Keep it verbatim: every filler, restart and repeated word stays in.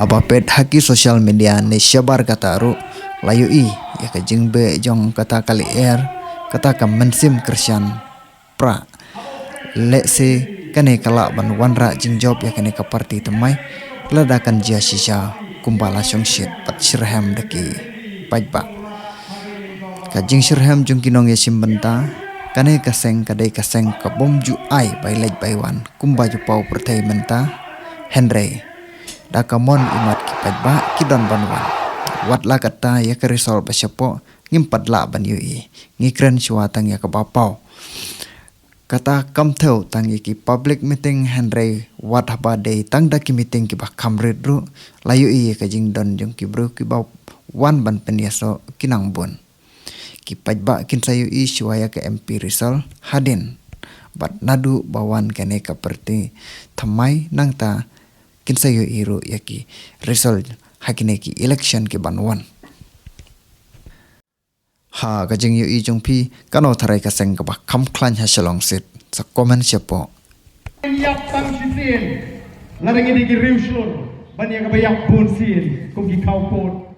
Haba peit ha ki social media ne shabar kata ruh la ïohi ïa ka jingbeh jong kata ka lyer, kata ka mynsiem kyrshan pra. Lehse kane ka lah ban wanrah jingjop ïa kane ka party thymmai lada kan jia shisha kumba la shongshit bad shitrhem da ki paidbah. Ka jingshitrhem jong ki nongïashim bynta, kane ka seng ka dei ka seng ka bym ju ai bai leit bai wan kumba ju paw pyrthei mynta, hynrei da ka mon imat ki paidbah ki don ban wan. Wat la katta ïa ka result ba shapoh ngim pat lah ban ïohi, ngi kren shuwa tang ïa kaba paw. Kata kam thew tang ïa ki public meeting, hynrei wat haba dei tang da ki meeting kiba kham rit ruh la ïohi ïa ka jingdon jong ki briew kiba wan ban pynïasoh ki nang bun. Ki paidbah kin sa ïohi shuwa ïa ka M P result hadien bad naduh ba wan kane ka party thymmai, nangta kin sa ïohi ruh ïa ki result ha kine ki election ki ban wan. Ha ka jingïohi jong phi, kano tharai ka seng kaba kham khlaiñ ha Shillong Seat? Sa comment shapoh. Ïap tang shisien, lada ngi dei ki riewshur, ban ïa kaba ïap bun sien kum ki khawpud.